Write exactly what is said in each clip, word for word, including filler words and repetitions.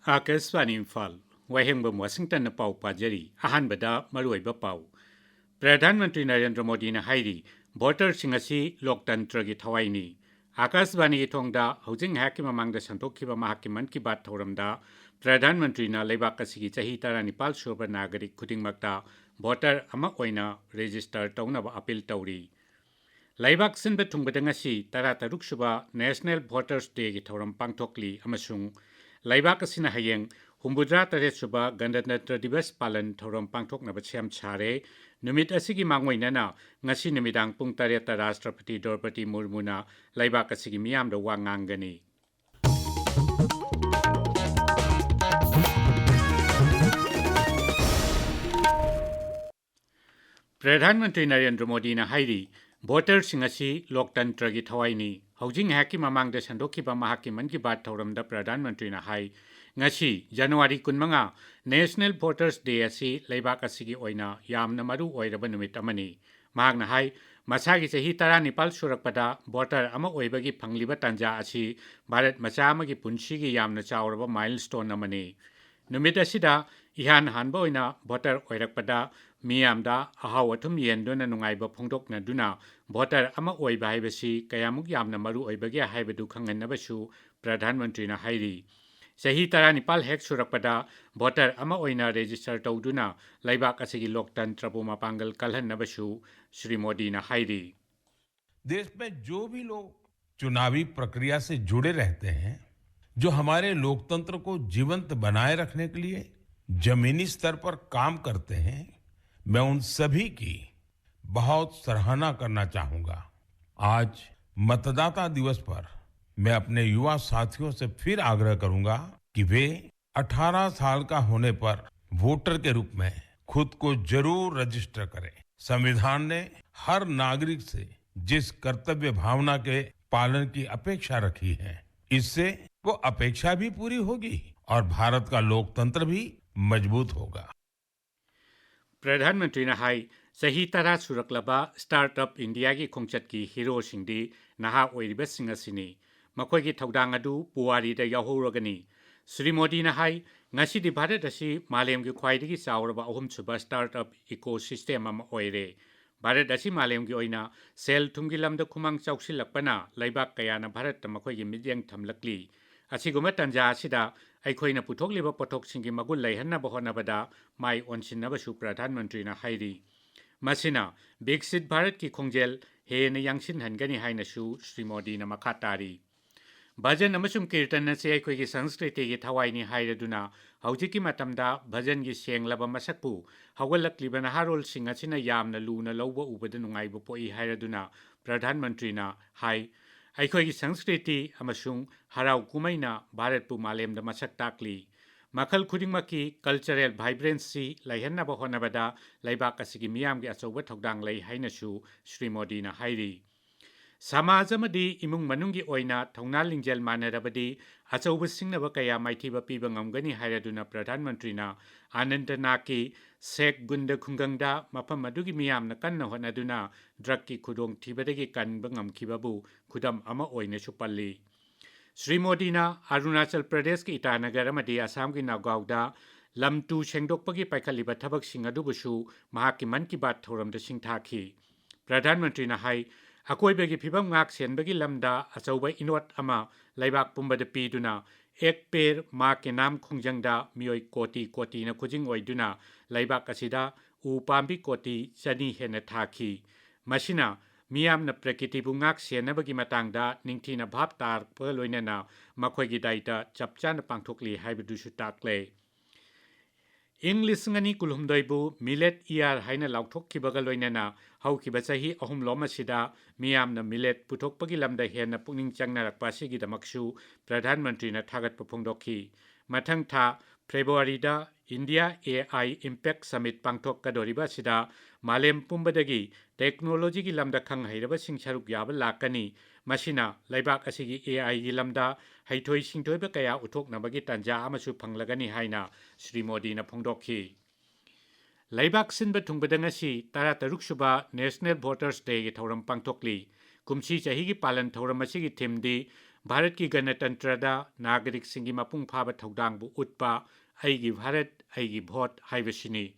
ꯑꯥꯀꯥꯁꯕꯥꯅꯤ ꯏꯝꯐꯥꯜ, ꯋꯥꯍꯦꯡꯕꯝ ꯋꯥꯁꯤꯡꯇꯟꯅ ꯄꯥꯎ ꯄꯥꯖꯔꯤ꯫ ꯑꯍꯥꯟꯕꯗ ꯃꯔꯨꯑꯣꯏꯕ ꯄꯥꯎ꯫ ꯄ꯭ꯔꯙꯥꯟ ꯃꯟꯇ꯭ꯔꯤ ꯅꯔꯦꯟꯗ꯭ꯔ ꯃꯣꯗꯤꯅ ꯍꯥꯏꯔꯤ, ꯚꯣꯇꯔꯁꯤꯡ ꯑꯁꯤ ꯂꯣꯛꯇꯟꯇ꯭ꯔꯒꯤ ꯊꯋꯥꯏꯅꯤ꯫ ꯑꯥꯀꯥꯁꯕꯥꯅꯤꯒꯤ ꯊꯣꯡꯗ ꯍꯧꯖꯤꯛ ꯉꯥꯏꯍꯥꯛꯀꯤ ꯃꯃꯥꯡꯗ ꯁꯟꯗꯣꯛꯈꯤꯕ ꯃꯍꯥꯛꯀꯤ ꯃꯟ ꯀꯤ ꯕꯥꯠ ꯊꯧꯔꯝꯗ ꯄ꯭ꯔꯙꯥꯟ ꯃꯟꯇ꯭ꯔꯤꯅ ꯂꯩꯕꯥꯛ ꯑꯁꯤꯒꯤ ꯆꯍꯤ ꯇꯔꯥꯅꯤꯄꯥꯜ ꯁꯨꯔꯕ ꯅꯥꯒꯔꯤꯛ ꯈꯨꯗꯤꯡꯃꯛꯇ ꯚꯣꯇꯔ ꯑꯃ ꯑꯣꯏꯅ ꯔꯦꯖꯤꯁꯇꯔ ꯇꯧꯅꯕ ꯑꯄꯤꯜ ꯇꯧꯔꯤ꯫ ꯂꯩꯕꯥꯛ ꯁꯤꯟꯕ ꯊꯨꯡꯕꯗ ꯉꯁꯤ ꯇꯔꯥꯇꯔꯨꯛ ꯁꯨꯕ ꯅꯦꯁꯅꯦꯜ ꯚꯣꯇꯔꯁ ꯗꯦꯒꯤ ꯊꯧꯔꯝ ꯄꯥꯡꯊꯣꯛꯂꯤ ꯑꯃꯁꯨꯡ ꯂꯩꯕꯥꯛ ꯑꯁꯤꯅ ꯍꯌꯦꯡ ꯍꯨꯝꯐꯨꯇꯔꯥ ꯇꯔꯦꯠ ꯁꯨꯕ ꯒꯅꯇꯟꯇ꯭ꯔ ꯗꯤꯕꯁ ꯄꯥꯂꯟ ꯊꯧꯔꯝ ꯄꯥꯡꯊꯣꯛꯅꯕ ꯁꯦꯝ ꯁꯥꯔꯦ꯫ ꯅꯨꯃꯤꯠ ꯑꯁꯤꯒꯤ ꯃꯥꯡꯑꯣꯏꯅꯅ ꯉꯁꯤ ꯅꯨꯃꯤꯗꯥꯡ ꯄꯨꯡ ꯇꯔꯦꯠꯇ ꯔꯥꯁꯇ꯭ꯔꯄꯇꯤ ꯗ꯭ꯔꯧꯄꯗꯤ ꯃꯨꯔꯃꯨꯅ ꯂꯩꯕꯥꯛ ꯑꯁꯤꯒꯤ ꯃꯤꯌꯥꯝꯗ ꯋꯥ ꯉꯥꯡꯒꯅꯤ꯫ ꯄ꯭ꯔꯙꯥꯟ ꯃꯟꯇ꯭ꯔꯤ ꯅꯔꯦꯟꯗ꯭ꯔ ꯃꯣꯗꯤꯅ ꯍꯥꯏꯔꯤ, ꯚꯣꯇꯔꯁꯤꯡ ꯑꯁꯤ ꯂꯣꯛꯇꯟꯇ꯭ꯔꯒꯤ ꯊꯋꯥꯏꯅꯤ꯫ ꯍꯧꯖꯤꯛ ꯉꯥꯏꯍꯥꯛꯀꯤ ꯃꯃꯥꯡꯗ ꯁꯟꯗꯣꯛꯈꯤꯕ ꯃꯍꯥꯛꯀꯤ ꯃꯟ ꯀꯤ ꯕꯥꯠ ꯊꯧꯔꯝꯗ ꯄ꯭ꯔꯙꯥꯟ ꯃꯟꯇ꯭ꯔꯤꯅ ꯍꯥꯏ, ꯉꯁꯤ ꯖꯅꯋꯥꯔꯤ ꯀꯨꯟꯃꯉꯥ, ꯅꯦꯁꯅꯦꯜ ꯚꯣꯇꯔꯁ ꯗꯦ ꯑꯁꯤ ꯂꯩꯕꯥꯛ ꯑꯁꯤꯒꯤ ꯑꯣꯏꯅ ꯌꯥꯝꯅ ꯃꯔꯨ ꯑꯣꯏꯔꯕ ꯅꯨꯃꯤꯠ ꯑꯃꯅꯤ꯫ ꯃꯍꯥꯛꯅ ꯍꯥꯏ, ꯃꯁꯥꯒꯤ ꯆꯍꯤ ꯇꯔꯥꯅꯤꯄꯥꯜ ꯁꯨꯔꯛꯄꯗ ꯚꯣꯇꯔ ꯑꯃ ꯑꯣꯏꯕꯒꯤ ꯐꯪꯂꯤꯕ ꯇꯥꯟꯖꯥ ꯑꯁꯤ ꯚꯥꯔꯠ ꯃꯆꯥ ꯑꯃꯒꯤ ꯄꯨꯟꯁꯤꯒꯤ ꯌꯥꯝꯅ ꯆꯥꯎꯔꯕ ꯃꯥꯏꯜꯁ꯭ꯇꯣꯟ ꯑꯃꯅꯤ꯫ ꯅꯨꯃꯤꯠ ꯑꯁꯤꯗ ꯏꯍꯥꯟ ꯍꯥꯟꯕ ꯑꯣꯏꯅ ꯚꯣꯇꯔ ꯑꯣꯏꯔꯛꯄꯗ ꯃꯤꯌꯥꯝꯗ ꯑꯍꯥꯎ ꯑꯊꯨꯝ ꯌꯦꯟꯗꯨꯅ ꯅꯨꯡꯉꯥꯏꯕ ꯐꯣꯡꯗꯣꯛꯅꯗꯨꯅ ꯚꯣꯇꯔ ꯑꯃ ꯑꯣꯏꯕ ꯍꯥꯏꯕꯁꯤ ꯀꯌꯥꯃꯨꯛ ꯌꯥꯝꯅ ꯃꯔꯨ ꯑꯣꯏꯕꯒꯦ ꯍꯥꯏꯕꯗꯨ ꯈꯪꯍꯟꯅꯕꯁꯨ ꯄ꯭ꯔꯙꯥꯟ ꯃꯟꯇ꯭ꯔꯤꯅ ꯍꯥꯏꯔꯤ꯫ ꯆꯍꯤ ꯇꯔꯥꯅꯤꯄꯥꯜ ꯍꯦꯛ ꯁꯨꯔꯛꯄꯗ ꯚꯣꯇꯔ ꯑꯃ ꯑꯣꯏꯅ ꯔꯦꯖꯤꯁꯇꯔ ꯇꯧꯗꯨꯅ ꯂꯩꯕꯥꯛ ꯑꯁꯤꯒꯤ ꯂꯣꯛꯇꯟꯇ꯭ꯔꯕꯨ ꯃꯄꯥꯡꯒꯜ ꯀꯜꯍꯟꯅꯕꯁꯨ ꯁ꯭ꯔꯤ ꯃꯣꯗꯤꯅ ꯍꯥꯏꯔꯤ꯫ देश में जो भी लोग चुनावी प्रक्रिया से जुड़े रहते हैं, जो हमारे लोकतंत्र को जीवंत बनाए रखने के लिए जमीनी स्तर पर काम करते हैं, मैं उन सभी की बहुत सराहना करना चाहूंगा। आज मतदाता दिवस पर मैं अपने युवा साथियों से फिर आग्रह करूंगा कि वे अठारह साल का होने पर वोटर के रूप में खुद को जरूर रजिस्टर करें। संविधान ने हर नागरिक से जिस कर्तव्य भावना के पालन की अपेक्षा रखी है, इससे वो अपेक्षा भी पूरी होगी और भारत का लोकतंत्र भी मजबूत होगा। ꯄ꯭ꯔꯙꯥꯟ ꯃꯟꯇ꯭ꯔꯤꯅ ꯍꯥꯏ, ꯆꯍꯤ ꯇꯔꯥ ꯁꯨꯔꯛꯂꯕ ꯁ꯭ꯇꯥꯔꯠ ꯑꯞ ꯏꯟꯗꯤꯌꯥꯒꯤ ꯈꯣꯡꯆꯠꯀꯤ ꯍꯤꯔꯣꯁꯤꯡꯗꯤ ꯅꯍꯥ ꯑꯣꯏꯔꯤꯕꯁꯤꯡ ꯑꯁꯤꯅꯤ꯫ ꯃꯈꯣꯏꯒꯤ ꯊꯧꯗꯥꯡ ꯑꯗꯨ ꯄꯨꯋꯥꯔꯤꯗ ꯌꯥꯎꯍꯧꯔꯒꯅꯤ꯫ ꯁ꯭ꯔꯤ ꯃꯣꯗꯤꯅ ꯍꯥꯏ, ꯉꯁꯤꯗꯤ ꯚꯥꯔꯠ ꯑꯁꯤ ꯃꯥꯂꯦꯝꯒꯤ ꯈ꯭ꯋꯥꯏꯗꯒꯤ ꯆꯥꯎꯔꯕ ꯑꯍꯨꯝꯁꯨꯕ startup ecosystem ꯑꯃ ꯑꯣꯏꯔꯦ꯫ ꯚꯥꯔꯠ ꯑꯁꯤ ꯃꯥꯂꯦꯝꯒꯤ ꯑꯣꯏꯅ ꯁꯦꯜ ꯊꯨꯝꯒꯤ ꯂꯝꯗ ꯈꯨꯃꯥꯡ ꯆꯥꯎꯁꯤꯜꯂꯛꯄꯅ ꯂꯩꯕꯥꯛ ꯀꯌꯥꯅ ꯚꯥꯔꯠꯇ ꯃꯈꯣꯏꯒꯤ ꯃꯤꯠꯌꯦꯡ ꯊꯝꯂꯛꯂꯤ꯫ ꯑꯁꯤꯒꯨꯝꯕ ꯇꯥꯟꯖꯥ ꯑꯁꯤꯗ ꯑꯩꯈꯣꯏꯅ ꯄꯨꯊꯣꯛꯂꯤꯕ ꯄꯣꯠꯊꯣꯛꯁꯤꯡꯒꯤ ꯃꯒꯨꯟ ꯂꯩꯍꯟꯅꯕ ꯍꯣꯠꯅꯕꯗ ꯃꯥꯏ ꯑꯣꯟꯁꯤꯟꯅꯕꯁꯨ ꯄ꯭ꯔꯙꯥꯟ ꯃꯟꯇ꯭ꯔꯤꯅ ꯍꯥꯏꯔꯤ꯫ ꯃꯁꯤꯅ ꯕꯤꯛꯁꯤꯠ ꯚꯥꯔꯠꯀꯤ ꯈꯣꯡꯖꯦꯜ ꯍꯦꯟꯅ ꯌꯥꯡꯁꯤꯟꯍꯟꯒꯅꯤ ꯍꯥꯏꯅꯁꯨ ꯁ꯭ꯔꯤ ꯃꯣꯗꯤꯅ ꯃꯈꯥ ꯇꯥꯔꯤ꯫ ꯚꯖꯟ ꯑꯃꯁꯨꯡ ꯀꯤꯔꯇꯟ ꯑꯁꯤ ꯑꯩꯈꯣꯏꯒꯤ ꯁꯪꯁꯀ꯭ꯔꯤꯇꯤꯒꯤ ꯊꯋꯥꯏꯅꯤ ꯍꯥꯏꯔꯗꯨꯅ, ꯍꯧꯖꯤꯛꯀꯤ ꯃꯇꯝꯗ ꯚꯖꯟꯒꯤ ꯁꯦꯡꯂꯕ ꯃꯁꯛꯄꯨ ꯍꯧꯒꯠꯂꯛꯂꯤꯕ ꯅꯍꯥꯔꯣꯜꯁꯤꯡ ꯑꯁꯤꯅ ꯌꯥꯝꯅ ꯂꯨꯅ ꯂꯧꯕ ꯎꯕꯗ ꯅꯨꯡꯉꯥꯏꯕ ꯄꯣꯛꯏ ꯍꯥꯏꯔꯗꯨꯅ, ꯄ꯭ꯔꯙꯥꯟ ꯃꯟꯇ꯭ꯔꯤꯅ ꯍꯥꯏ, ꯑꯩꯈꯣꯏꯒꯤ ꯁꯪꯁꯀ꯭ꯔꯤꯇꯤ ꯑꯃꯁꯨꯡ ꯍꯔꯥꯎ ꯀꯨꯝꯍꯩꯅ ꯚꯥꯔꯠꯄꯨ ꯃꯥꯂꯦꯝꯗ ꯃꯁꯛ ꯇꯥꯛꯂꯤ꯫ ꯃꯈꯜ ꯈꯨꯗꯤꯡꯃꯛꯀꯤ cultural vibrancy ꯂꯩꯍꯟꯅꯕ ꯍꯣꯠꯅꯕꯗ ꯂꯩꯕꯥꯛ ꯑꯁꯤꯒꯤ ꯃꯤꯌꯥꯝꯒꯤ ꯑꯆꯧꯕ ꯊꯧꯗꯥꯡ ꯂꯩ ꯍꯥꯏꯅꯁꯨ ꯁ꯭ꯔꯤ ꯃꯣꯗꯤꯅ ꯍꯥꯏꯔꯤ꯫ ꯁꯃꯥꯖ ꯑꯃꯗꯤ ꯏꯃꯨꯡ ꯃꯅꯨꯡꯒꯤ ꯑꯣꯏꯅ ꯊꯧꯅꯥ ꯂꯤꯡꯖꯦꯜ ꯃꯥꯟꯅꯔꯕꯗꯤ ꯑꯆꯧꯕ ꯁꯤꯡꯅꯕ ꯀꯌꯥ ꯃꯥꯏꯊꯤꯕ ꯄꯤꯕ ꯉꯝꯒꯅꯤ ꯍꯥꯏꯔꯗꯨꯅ ꯄ꯭ꯔꯙꯥꯟ ꯃꯟꯇ꯭ꯔꯤꯅ ꯑꯅꯟꯇꯅꯥꯒꯀꯤ ꯁꯦꯛ ꯒꯨꯟꯗ ꯈꯨꯡꯒꯪꯗ ꯃꯐꯝ ꯑꯗꯨꯒꯤ ꯃꯤꯌꯥꯝꯅ ꯀꯟꯅ ꯍꯣꯠꯅꯗꯨꯅ drugꯀꯤ ꯈꯨꯗꯣꯡꯊꯤꯕꯗꯒꯤ ꯀꯟꯕ ꯉꯝꯈꯤꯕꯕꯨ ꯈꯨꯗꯝ ꯑꯃ ꯑꯣꯏꯅꯁꯨ ꯄꯜꯂꯤ꯫ ꯁ꯭ꯔꯤ ꯃꯣꯗꯤꯅ ꯑꯔꯨꯅꯥꯆꯜ ꯄ꯭ꯔꯗꯦꯁꯀꯤ ꯏꯇꯥꯅꯒꯔ ꯑꯃꯗꯤ ꯑꯁꯥꯝꯒꯤ ꯅꯥꯒꯥꯎꯗ ꯂꯝ ꯇꯨ ꯁꯦꯡꯗꯣꯛꯄꯒꯤ ꯄꯥꯏꯈꯠꯂꯤꯕ ꯊꯕꯛꯁꯤꯡ ꯑꯗꯨꯕꯨꯁꯨ ꯃꯍꯥꯛꯀꯤ ꯃꯟ ꯀꯤ ꯕꯥꯠ ꯊꯧꯔꯝꯗ ꯁꯤꯡꯊꯥꯈꯤ꯫ ꯄ꯭ꯔꯙꯥꯟ ꯃꯟꯇ꯭ꯔꯤꯅ ꯍꯥꯏ, ꯑꯀꯣꯏꯕꯒꯤ ꯐꯤꯕꯝ ꯉꯥꯛ ꯁꯦꯟꯕꯒꯤ ꯂꯝꯗ ꯑꯆꯧꯕ ꯏꯅꯣꯠ ꯑꯃ ꯂꯩꯕꯥꯛ ꯄꯨꯝꯕꯗ ꯄꯤꯗꯨꯅ "ꯑꯦꯛ ꯄꯦꯔ ꯃꯥ ꯀꯦ ꯅꯥꯝ" ꯈꯣꯡꯖꯪꯗ ꯃꯤꯑꯣꯏ ꯀꯣꯇꯤ ꯀꯣꯇꯤꯅ ꯈꯨꯖꯤꯡ ꯑꯣꯏꯗꯨꯅ ꯂꯩꯕꯥꯛ ꯑꯁꯤꯗ ꯎ ꯄꯥꯝꯕꯤ ꯀꯣꯇꯤ ꯆꯅꯤ ꯍꯦꯟꯅ ꯊꯥꯈꯤ꯫ ꯃꯁꯤꯅ ꯃꯤꯌꯥꯝꯅ ꯄ꯭ꯔꯀꯤꯇꯤꯕꯨ ꯉꯥꯛ ꯁꯦꯟꯅꯕꯒꯤ ꯃꯇꯥꯡꯗ ꯅꯤꯡꯊꯤꯅ ꯚꯥꯞ ꯇꯥꯔꯛꯄꯒ ꯂꯣꯏꯅꯅ ꯃꯈꯣꯏꯒꯤ ꯗꯥꯏꯇ ꯆꯞ ꯆꯥꯅ ꯄꯥꯡꯊꯣꯛꯂꯤ ꯍꯥꯏꯕꯗꯨꯁꯨ ꯇꯥꯛꯂꯦ꯫ ꯏꯪ ꯂꯤꯁꯤꯡ ꯑꯅꯤ ꯀꯨꯟꯍꯨꯝꯗꯣꯏꯕꯨ Millet Year ꯍꯥꯏꯅ ꯂꯥꯎꯊꯣꯛꯈꯤꯕꯒ ꯂꯣꯏꯅꯅ ꯍꯧꯈꯤꯕ ꯆꯍꯤ ꯑꯍꯨꯝꯂꯣꯝ ꯑꯁꯤꯗ ꯃꯤꯌꯥꯝꯅ millet ꯄꯨꯊꯣꯛꯄꯒꯤ ꯂꯝꯗ ꯍꯦꯟꯅ ꯄꯨꯛꯅꯤꯡ ꯆꯪꯅꯔꯛꯄ ꯑꯁꯤꯒꯤꯗꯃꯛꯁꯨ ꯄ꯭ꯔꯙꯥꯟ ꯃꯟꯇ꯭ꯔꯤꯅ ꯊꯥꯒꯠꯄ ꯐꯣꯡꯗꯣꯛꯈꯤ꯫ ꯃꯊꯪ ꯊꯥ ꯐꯦꯕ꯭ꯔꯨꯋꯥꯔꯤꯗ India A I Impact Summit ꯄꯥꯡꯊꯣꯛꯀꯗꯧꯔꯤꯕ ꯑꯁꯤꯗ ꯃꯥꯂꯦꯝ ꯄꯨꯝꯕꯗꯒꯤ technologyꯒꯤ ꯂꯝꯗ ꯈꯪ ꯍꯩꯔꯕꯁꯤꯡ ꯁꯔꯨꯛ ꯌꯥꯕ ꯂꯥꯛꯀꯅꯤ꯫ ꯃꯁꯤꯅ ꯂꯩꯕꯥꯛ ꯑꯁꯤꯒꯤ A Iꯒꯤ ꯂꯝꯗ ꯍꯩꯊꯣꯏ ꯁꯤꯡꯊꯣꯏꯕ ꯀꯌꯥ ꯎꯠꯊꯣꯛꯅꯕꯒꯤ ꯇꯥꯟꯖꯥ ꯑꯃꯁꯨ ꯐꯪꯂꯒꯅꯤ ꯍꯥꯏꯅ ꯁ꯭ꯔꯤ ꯃꯣꯗꯤꯅ ꯐꯣꯡꯗꯣꯛꯈꯤ꯫ ꯂꯩꯕꯥꯛ ꯁꯤꯟꯕ ꯊꯨꯡꯕꯗ ꯉꯁꯤ ꯇꯔꯥꯇꯔꯨꯛ ꯁꯨꯕ National Voters Dayꯒꯤ ꯊꯧꯔꯝ ꯄꯥꯡꯊꯣꯛꯂꯤ꯫ ꯀꯨꯝꯁꯤ ꯆꯍꯤꯒꯤ ꯄꯥꯂꯟ ꯊꯧꯔꯝ ꯑꯁꯤꯒꯤ themeꯗꯤ ꯚꯥꯔꯠꯀꯤ ꯒꯅꯇꯟꯇ꯭ꯔꯗ ꯅꯥꯒꯔꯤꯛꯁꯤꯡꯒꯤ ꯃꯄꯨꯡ ꯐꯥꯕ ꯊꯧꯗꯥꯡꯕꯨ ꯎꯠꯄ ꯑꯩꯒꯤ ꯚꯥꯔꯠ, ꯑꯩꯒꯤ ꯚꯣꯠ ꯍꯥꯏꯕꯁꯤꯅꯤ꯫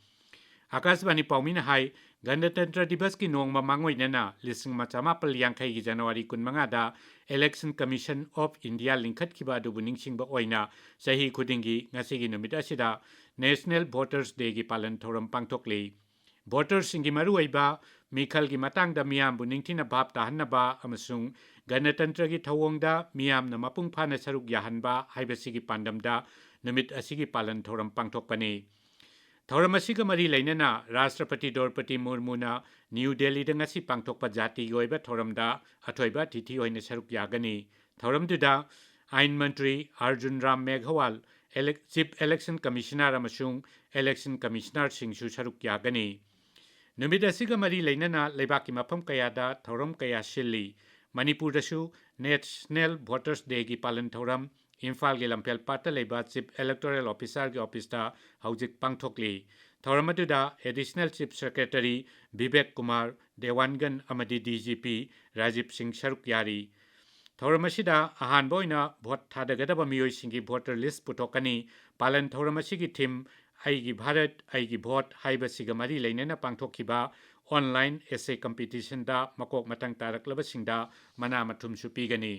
ꯑꯀꯥꯁꯕꯥꯅꯤ ꯄꯥꯎꯃꯤꯅ ꯍꯥꯏ, ꯒꯅꯇꯟꯇ꯭ꯔ ꯗꯤꯕꯁꯀꯤ ꯅꯣꯡꯃ ꯃꯥꯡꯑꯣꯏꯅꯅ ꯂꯤꯁꯤꯡ ꯑꯃ ꯆꯃꯥꯄꯜ ꯌꯥꯡꯈꯩꯒꯤ January ꯀꯨꯟꯃꯉꯥꯗ Election Commission of India ꯂꯤꯡꯈꯠꯈꯤꯕ ꯑꯗꯨꯕꯨ ꯅꯤꯡꯁꯤꯡꯕ ꯑꯣꯏꯅ ꯆꯍꯤ ꯈꯨꯗꯤꯡꯒꯤ ꯉꯁꯤꯒꯤ ꯅꯨꯃꯤꯠ ꯑꯁꯤꯗ National Voters Dayꯒꯤ ꯄꯥꯂꯟ ꯊꯧꯔꯝ ꯄꯥꯡꯊꯣꯛꯂꯤ꯫ ꯚꯣꯇꯔꯁꯤꯡꯒꯤ ꯃꯔꯨꯑꯣꯏꯕ ꯃꯤꯈꯜꯒꯤ ꯃꯇꯥꯡꯗ ꯃꯤꯌꯥꯝꯕꯨ ꯅꯤꯡꯊꯤꯅ ꯚꯥꯞ ꯇꯥꯍꯟꯅꯕ ꯑꯃꯁꯨꯡ ꯒꯅꯇꯟꯇ꯭ꯔꯒꯤ ꯊꯧꯑꯣꯡꯗ ꯃꯤꯌꯥꯝꯅ ꯃꯄꯨꯡ ꯐꯥꯅ ꯁꯔꯨꯛ ꯌꯥꯍꯟꯕ ꯍꯥꯏꯕꯁꯤꯒꯤ ꯄꯥꯟꯗꯝꯗ ꯅꯨꯃꯤꯠ ꯑꯁꯤꯒꯤ ꯄꯥꯂꯟ ꯊꯧꯔꯝ ꯄꯥꯡꯊꯣꯛꯄꯅꯤ꯫ ꯊꯧꯔꯝ ꯑꯁꯤꯒ ꯃꯔꯤ ꯂꯩꯅꯅ ꯔꯥꯁꯇ꯭ꯔꯄꯇꯤ ꯗ꯭ꯔꯧꯄꯗꯤ ꯃꯨꯔꯃꯨꯅ ꯅ꯭ꯌꯨ ꯗꯦꯜꯂꯤꯗ ꯉꯁꯤ ꯄꯥꯡꯊꯣꯛꯄ ꯖꯥꯇꯤꯒꯤ ꯑꯣꯏꯕ ꯊꯧꯔꯝꯗ ꯑꯊꯣꯏꯕ ꯑꯇꯤꯊꯤ ꯑꯣꯏꯅ ꯁꯔꯨꯛ ꯌꯥꯒꯅꯤ꯫ ꯊꯧꯔꯝꯗꯨꯗ ꯑꯥꯏꯟ ꯃꯟꯇ꯭ꯔꯤ Arjun Ram ꯃꯦꯘꯋꯥꯜ, Ele-, Chief Election Commissioner ꯑꯃꯁꯨꯡ Election Commissionerꯁꯤꯡꯁꯨ ꯁꯔꯨꯛ ꯌꯥꯒꯅꯤ꯫ ꯅꯨꯃꯤꯠ ꯑꯁꯤꯒ ꯃꯔꯤ ꯂꯩꯅꯅ ꯂꯩꯕꯥꯛꯀꯤ ꯃꯐꯝ ꯀꯌꯥꯗ ꯊꯧꯔꯝ ꯀꯌꯥ ꯁꯤꯜꯂꯤ꯫ ꯃꯅꯤꯄꯨꯔꯗꯁꯨ National Voters Dayꯒꯤ ꯄꯥꯂꯟ ꯊꯧꯔꯝ ꯏꯝꯐꯥꯜꯒꯤ ꯂꯝꯐꯦꯜ ꯄꯥꯠꯇ ꯂꯩꯕ Chief Electoral Officerꯒꯤ ꯑꯣꯐꯤꯁꯇ ꯍꯧꯖꯤꯛ ꯄꯥꯡꯊꯣꯛꯂꯤ꯫ ꯊꯧꯔꯝ ꯑꯗꯨꯗ Additional Chief Secretary Bibek Kumar ꯗꯦꯋꯥꯟꯒꯟ ꯑꯃꯗꯤ DGP ꯔꯥꯖꯤꯕ ꯁꯤꯡ ꯁꯔꯨꯛ ꯌꯥꯔꯤ꯫ ꯊꯧꯔꯝ ꯑꯁꯤꯗ ꯑꯍꯥꯟꯕ ꯑꯣꯏꯅ ꯚꯣꯠ ꯊꯥꯗꯒꯗꯕ ꯃꯤꯑꯣꯏꯁꯤꯡꯒꯤ voter list ꯄꯨꯊꯣꯛꯀꯅꯤ꯫ ꯄꯥꯂꯟ ꯊꯧꯔꯝ ꯑꯁꯤꯒꯤ theme "ꯑꯩꯒꯤ ꯚꯥꯔꯠ, ꯑꯩꯒꯤ ꯚꯣꯠ" ꯍꯥꯏꯕꯁꯤꯒ ꯃꯔꯤ ꯂꯩꯅꯅ ꯄꯥꯡꯊꯣꯛꯈꯤꯕ online essay competitionꯗ ꯃꯀꯣꯛ ꯃꯇꯪ ꯇꯥꯔꯛꯂꯕꯁꯤꯡꯗ ꯃꯅꯥ ꯃꯊꯨꯝꯁꯨ ꯄꯤꯒꯅꯤ꯫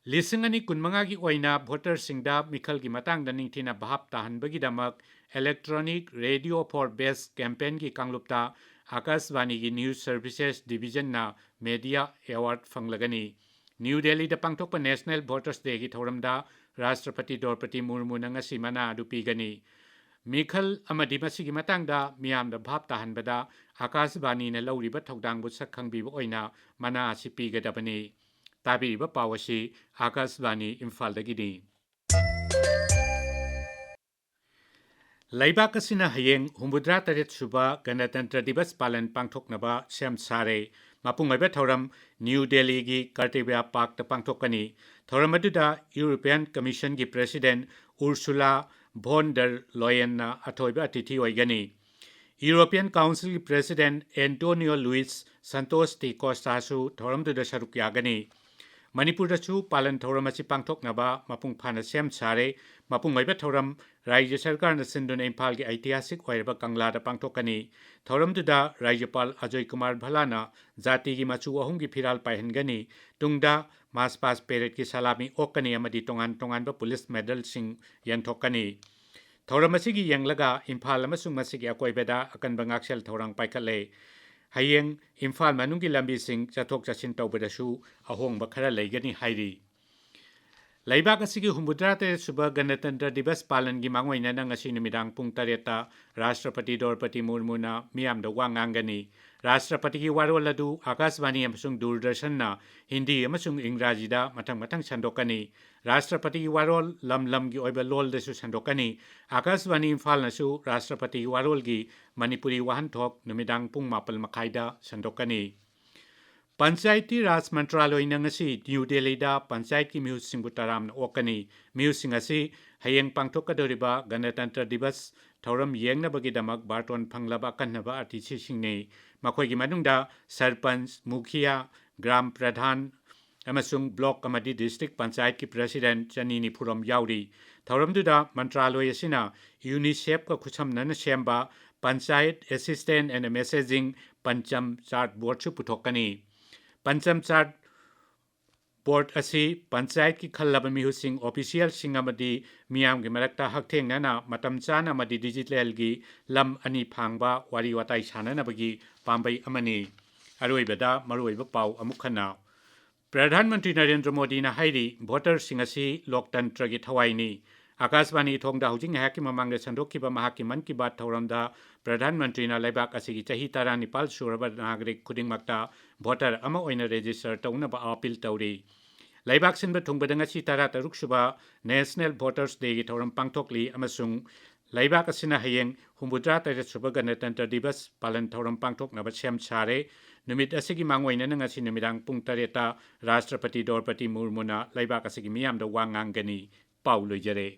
ꯂꯤꯁꯤꯡ ꯑꯅꯤ ꯀꯨꯟꯃꯉꯥꯒꯤ ꯑꯣꯏꯅ ꯚꯣꯇꯔꯁꯤꯡꯗ ꯃꯤꯈꯜꯒꯤ ꯃꯇꯥꯡꯗ ꯅꯤꯡꯊꯤꯅ ꯚꯥꯞ ꯇꯥꯍꯟꯕꯒꯤꯗꯃꯛ Electronic Radio for Best Campaignꯒꯤ ꯀꯥꯡꯂꯨꯞꯇ ꯑꯀꯥꯁꯕꯥꯅꯤꯒꯤ News Services Divisionꯅ Media Award ꯐꯪꯂꯒꯅꯤ꯫ ꯅ꯭ꯌꯨ ꯗꯦꯜꯂꯤꯗ ꯄꯥꯡꯊꯣꯛꯄ National Voters Dayꯒꯤ ꯊꯧꯔꯝꯗ ꯔꯥꯁꯇ꯭ꯔꯄꯇꯤ ꯗ꯭ꯔꯧꯄꯗꯤ ꯃꯨꯔꯃꯨꯅ ꯉꯁꯤ ꯃꯅꯥ ꯑꯗꯨ ꯄꯤꯒꯅꯤ꯫ ꯃꯤꯈꯜ ꯑꯃꯗꯤ ꯃꯁꯤꯒꯤ ꯃꯇꯥꯡꯗ ꯃꯤꯌꯥꯝꯗ ꯚꯥꯞ ꯇꯥꯍꯟꯕꯗ ꯑꯀꯥꯁꯕꯥꯅꯤꯅ ꯂꯧꯔꯤꯕ ꯊꯧꯗꯥꯡꯕꯨ ꯁꯛ ꯈꯪꯕꯤꯕ ꯑꯣꯏꯅ ꯃꯅꯥ ꯑꯁꯤ ꯄꯤꯒꯗꯕꯅꯤ꯫ ꯇꯥꯕꯤꯔꯤꯕ ꯄꯥꯎ ꯑꯁꯤ ꯑꯀꯥꯁꯕꯥꯅꯤ ꯏꯝꯐꯥꯜꯗꯒꯤꯅꯤ꯫ ꯂꯩꯕꯥꯛ ꯑꯁꯤꯅ ꯍꯌꯦꯡ ꯍꯨꯝꯐꯨꯇꯔꯥ ꯇꯔꯦꯠ ꯁꯨꯕ ꯒꯅꯇꯟꯇ꯭ꯔ ꯗꯤꯕꯁ ꯄꯥꯂꯟ ꯄꯥꯡꯊꯣꯛꯅꯕ ꯁꯦꯝ ꯁꯥꯔꯦ꯫ ꯃꯄꯨꯡ ꯑꯣꯏꯕ ꯊꯧꯔꯝ ꯅ꯭ꯌꯨ ꯗꯦꯜꯂꯤꯒꯤ ꯀꯔꯇꯦꯕ꯭ꯌ ꯄꯥꯔꯛꯇ ꯄꯥꯡꯊꯣꯛꯀꯅꯤ꯫ ꯊꯧꯔꯝ ꯑꯗꯨꯗ European Commissionꯒꯤ President Ursula von der Leyenꯅ ꯑꯊꯣꯏꯕ ꯑꯇꯤꯊꯤ ꯑꯣꯏꯒꯅꯤ꯫ European Councilꯒꯤ President Antonio Luis Santos de Costaꯁꯨ ꯊꯧꯔꯝꯗꯨꯗ ꯁꯔꯨꯛ ꯌꯥꯒꯅꯤ꯫ ꯃꯅꯤꯄꯨꯔꯗꯁꯨ ꯄꯥꯂꯟ ꯊꯧꯔꯝ ꯑꯁꯤ ꯄꯥꯡꯊꯣꯛꯅꯕ ꯃꯄꯨꯡ ꯐꯥꯅ ꯁꯦꯝ ꯁꯥꯔꯦ꯫ ꯃꯄꯨꯡ ꯑꯣꯏꯕ ꯊꯧꯔꯝ ꯔꯥꯖ꯭ꯌ ꯁꯔꯀꯥꯔꯅ ꯁꯤꯟꯗꯨꯅ ꯏꯝꯐꯥꯜꯒꯤ ꯑꯩꯇꯤꯍꯥꯁꯤꯛ ꯑꯣꯏꯔꯕ ꯀꯪꯂꯥꯗ ꯄꯥꯡꯊꯣꯛꯀꯅꯤ꯫ ꯊꯧꯔꯝꯗꯨꯗ ꯔꯥꯖ꯭ꯌꯄꯥꯜ ꯑꯖꯣꯏ ꯀꯨꯃꯥꯔ ꯚꯜꯂꯥꯅ ꯖꯥꯇꯤꯒꯤ ꯃꯆꯨ ꯑꯍꯨꯝꯒꯤ ꯐꯤꯔꯥꯜ ꯄꯥꯏꯍꯟꯒꯅꯤ꯫ ꯇꯨꯡꯗ ꯃꯥꯔꯆ ꯄꯥꯁ ꯄꯦꯔꯦꯗꯀꯤ ꯁꯂꯥꯃꯤ ꯑꯣꯛꯀꯅꯤ ꯑꯃꯗꯤ ꯇꯣꯉꯥꯟ ꯇꯣꯉꯥꯟꯕ ꯄꯨꯂꯤꯁ ꯃꯦꯗꯜꯁꯤꯡ ꯌꯦꯟꯊꯣꯛꯀꯅꯤ꯫ ꯊꯧꯔꯝ ꯑꯁꯤꯒꯤ ꯌꯦꯡꯂꯒ ꯏꯝꯐꯥꯜ ꯑꯃꯁꯨꯡ ꯃꯁꯤꯒꯤ ꯑꯀꯣꯏꯕꯗ ꯑꯀꯟꯕ ꯉꯥꯛꯁꯦꯜ ꯊꯧꯔꯥꯡ ꯄꯥꯏꯈꯠꯂꯦ꯫ ꯍꯌꯦꯡ ꯏꯝꯐꯥꯜ ꯃꯅꯨꯡꯒꯤ ꯂꯝꯕꯤꯁꯤꯡ ꯆꯠꯊꯣꯛ ꯆꯠꯁꯤꯟ ꯇꯧꯕꯗꯁꯨ ꯑꯍꯣꯡꯕ ꯈꯔ ꯂꯩꯒꯅꯤ ꯍꯥꯏꯔꯤ꯫ ꯂꯩꯕꯥꯛ ꯑꯁꯤꯒꯤ ꯍꯨꯝꯐꯨꯇꯔꯥ ꯇꯔꯦꯠ ꯁꯨꯕ ꯒꯅꯇꯟꯇ꯭ꯔ ꯗꯤꯕꯁ ꯄꯥꯂꯟꯒꯤ ꯃꯥꯡꯑꯣꯏꯅꯅ ꯉꯁꯤ ꯅꯨꯃꯤꯗꯥꯡ ꯄꯨꯡ ꯇꯔꯦꯠꯇ ꯔꯥꯁꯇ꯭ꯔꯄꯇꯤ ꯗ꯭ꯔꯧꯄꯗꯤ ꯃꯨꯔꯃꯨꯅ ꯃꯤꯌꯥꯝꯗ ꯋꯥ ꯉꯥꯡꯒꯅꯤ꯫ ꯔꯥꯁꯇ꯭ꯔꯄꯇꯤꯒꯤ ꯋꯥꯔꯣꯜ ꯑꯗꯨ ꯑꯀꯥꯁꯕꯥꯅꯤ ꯑꯃꯁꯨꯡ ꯗꯨꯔꯗꯔꯁꯟꯅ ꯍꯤꯟꯗꯤ ꯑꯃꯁꯨꯡ ꯏꯪꯒ꯭ꯔꯥꯖꯤꯗ ꯃꯊꯪ ꯃꯊꯪ ꯁꯟꯗꯣꯛꯀꯅꯤ꯫ ꯔꯥꯁꯇ꯭ꯔꯄꯇꯤꯒꯤ ꯋꯥꯔꯣꯜ ꯂꯝ ꯂꯝꯒꯤ ꯑꯣꯏꯕ ꯂꯣꯜꯗꯁꯨ ꯁꯟꯗꯣꯛꯀꯅꯤ꯫ ꯑꯀꯥꯁꯕꯥꯅꯤ ꯏꯝꯐꯥꯜꯅꯁꯨ ꯔꯥꯁꯇ꯭ꯔꯄꯇꯤꯒꯤ ꯋꯥꯔꯣꯜꯒꯤ ꯃꯅꯤꯄꯨꯔꯤ ꯋꯥꯍꯟꯊꯣꯛ ꯅꯨꯃꯤꯗꯥꯡ ꯄꯨꯡ ꯃꯥꯄꯜ ꯃꯈꯥꯏꯗ ꯁꯟꯗꯣꯛꯀꯅꯤ꯫ ꯄꯟꯆꯥꯌꯇꯤ ꯔꯥꯖ ꯃꯟꯇ꯭ꯔꯥꯂꯣꯏꯅ ꯉꯁꯤ ꯅ꯭ꯌꯨ ꯗꯦꯜꯂꯤꯗ ꯄꯟꯆꯥꯌꯠꯀꯤ ꯃꯤꯍꯨꯠꯁꯤꯡꯕꯨ ꯇꯔꯥꯝꯅ ꯑꯣꯛꯀꯅꯤ꯫ ꯃꯤꯍꯨꯠꯁꯤꯡ ꯑꯁꯤ ꯍꯌꯦꯡ ꯄꯥꯡꯊꯣꯛꯀꯗꯧꯔꯤꯕ ꯒꯅꯇꯟꯇ꯭ꯔ ꯗꯤꯕꯁ ꯊꯧꯔꯝ ꯌꯦꯡꯅꯕꯒꯤꯗꯃꯛ ꯕꯥꯔꯇꯣꯟ ꯐꯪꯂꯕ ꯑꯈꯟꯅꯕ ꯑꯇꯤꯊꯤꯁꯤꯡꯅꯤ꯫ ꯃꯈꯣꯏꯒꯤ ꯃꯅꯨꯡꯗ ꯁꯔꯄꯟꯆ, ꯃꯨꯈꯤꯌꯥ, ꯒ꯭ꯔꯥꯝ ꯄ꯭ꯔꯙꯥꯟ ꯑꯃꯁꯨꯡ ꯕ꯭ꯂꯣꯛ ꯑꯃꯗꯤ ꯗꯤꯁꯇ꯭ꯔꯤꯛ ꯄꯟꯆꯥꯌꯠꯀꯤ ꯄ꯭ꯔꯁꯤꯗꯦꯟꯠ ꯆꯅꯤ ꯅꯤꯐꯨꯔꯣꯝ ꯌꯥꯎꯔꯤ꯫ ꯊꯧꯔꯝꯗꯨꯗ ꯃꯟꯇ꯭ꯔꯥꯂꯣꯏ ꯑꯁꯤꯅ ꯌꯨꯅꯤꯁꯦꯐꯀ ꯈꯨꯠꯁꯝꯅꯅ ꯁꯦꯝꯕ panchayat assistant and messaging Pancham chart ꯕꯣꯔꯗꯁꯨ ꯄꯨꯊꯣꯛꯀꯅꯤ꯫ ꯄꯟꯆꯝ ꯆꯥꯔꯠ ꯕꯣꯔꯗ ꯑꯁꯤ ꯄꯟꯆꯥꯌꯠꯀꯤ ꯈꯜꯂꯕ ꯃꯤꯍꯨꯠꯁꯤꯡ, ꯑꯣꯐꯤꯁꯤꯌꯦꯜꯁꯤꯡ ꯑꯃꯗꯤ ꯃꯤꯌꯥꯝꯒꯤ ꯃꯔꯛꯇ ꯍꯛꯊꯦꯡꯅꯅ ꯃꯇꯝ ꯆꯥꯅ ꯑꯃꯗꯤ ꯗꯤꯖꯤꯇꯦꯜꯒꯤ ꯂꯝ ꯑꯅꯤ ꯐꯥꯡꯕ ꯋꯥꯔꯤ ꯋꯥꯇꯥꯏ ꯁꯥꯟꯅꯅꯕꯒꯤ ꯄꯥꯝꯕꯩ ꯑꯃꯅꯤ꯫ ꯑꯔꯣꯏꯕꯗ ꯃꯔꯨꯑꯣꯏꯕ ꯄꯥꯎ ꯑꯃꯨꯛ ꯍꯟꯅ꯫ ꯄ꯭ꯔꯙꯥꯟ ꯃꯟꯇ꯭ꯔꯤ ꯅꯔꯦꯟꯗ꯭ꯔ ꯃꯣꯗꯤꯅ ꯍꯥꯏꯔꯤ, ꯚꯣꯇꯔꯁꯤꯡ ꯑꯁꯤ ꯂꯣꯛꯇꯟꯇ꯭ꯔꯒꯤ ꯊꯋꯥꯏꯅꯤ꯫ ꯑꯀꯥꯁꯕꯥꯅꯤ ꯏꯊꯣꯡꯗ ꯍꯧꯖꯤꯛ ꯉꯥꯏꯍꯥꯛꯀꯤ ꯃꯃꯥꯡꯗ ꯁꯟꯗꯣꯛꯈꯤꯕ ꯃꯍꯥꯛꯀꯤ ꯃꯟ ꯀꯤ ꯕꯥꯠ ꯊꯧꯔꯝꯗ ꯄ꯭ꯔꯙꯥꯟ ꯃꯟꯇ꯭ꯔꯤꯅ ꯂꯩꯕꯥꯛ ꯑꯁꯤꯒꯤ ꯆꯍꯤ ꯇꯔꯥꯅꯤꯄꯥꯜ ꯁꯨꯔꯕ ꯅꯥꯒꯔꯤꯛ ꯈꯨꯗꯤꯡꯃꯛꯇ ꯚꯣꯇꯔ ꯑꯃ ꯑꯣꯏꯅ ꯔꯦꯖꯤꯁꯇꯔ ꯇꯧꯅꯕ ꯑꯥꯄꯤꯜ ꯇꯧꯔꯤ꯫ ꯂꯩꯕꯥꯛ ꯁꯤꯟꯕ ꯊꯨꯡꯕꯗ ꯉꯁꯤ ꯇꯔꯥꯇꯔꯨꯛ ꯁꯨꯕ ꯅꯦꯁꯅꯦꯜ ꯚꯣꯇꯔꯁ ꯗꯦꯒꯤ ꯊꯧꯔꯝ ꯄꯥꯡꯊꯣꯛꯂꯤ ꯑꯃꯁꯨꯡ ꯂꯩꯕꯥꯛ ꯑꯁꯤꯅ ꯍꯌꯦꯡ ꯍꯨꯝꯐꯨꯇꯔꯥ ꯇꯔꯦꯠ ꯁꯨꯕ ꯒꯅꯇꯟꯇ꯭ꯔ ꯗꯤꯕꯁ ꯄꯥꯂꯟ ꯊꯧꯔꯝ ꯄꯥꯡꯊꯣꯛꯅꯕ ꯁꯦꯝ ꯁꯥꯔꯦ꯫ ꯅꯨꯃꯤꯠ ꯑꯁꯤꯒꯤ ꯃꯥꯡꯑꯣꯏꯅꯅ ꯉꯁꯤ ꯅꯨꯃꯤꯗꯥꯡ ꯄꯨꯡ ꯇꯔꯦꯠꯇ ꯔꯥꯁꯇ꯭ꯔꯄꯇꯤ ꯗ꯭ꯔꯧꯄꯗꯤ ꯃꯨꯔꯃꯨꯅ ꯂꯩꯕꯥꯛ ꯑꯁꯤꯒꯤ ꯃꯤꯌꯥꯝꯗ ꯋꯥ ꯉꯥꯡꯒꯅꯤ꯫ ꯄꯥꯎ ꯂꯣꯏꯖꯔꯦ꯫